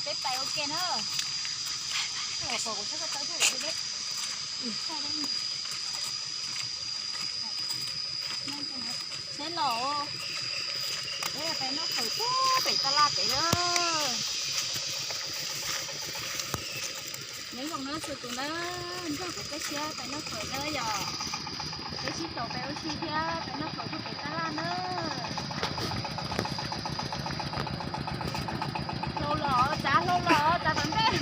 Peb pais ua ke na. Seb los, peb pais noj fawm pub pem taj laj pem lawm. Nyob zoo na txhua tus na, nrog kuv peb siab pais noj fawm na yom. Peb sib tau pais ua si thiab pais noj fawm pub pem taj laj na. Hlau los, txav hlau los, txav tom ntej.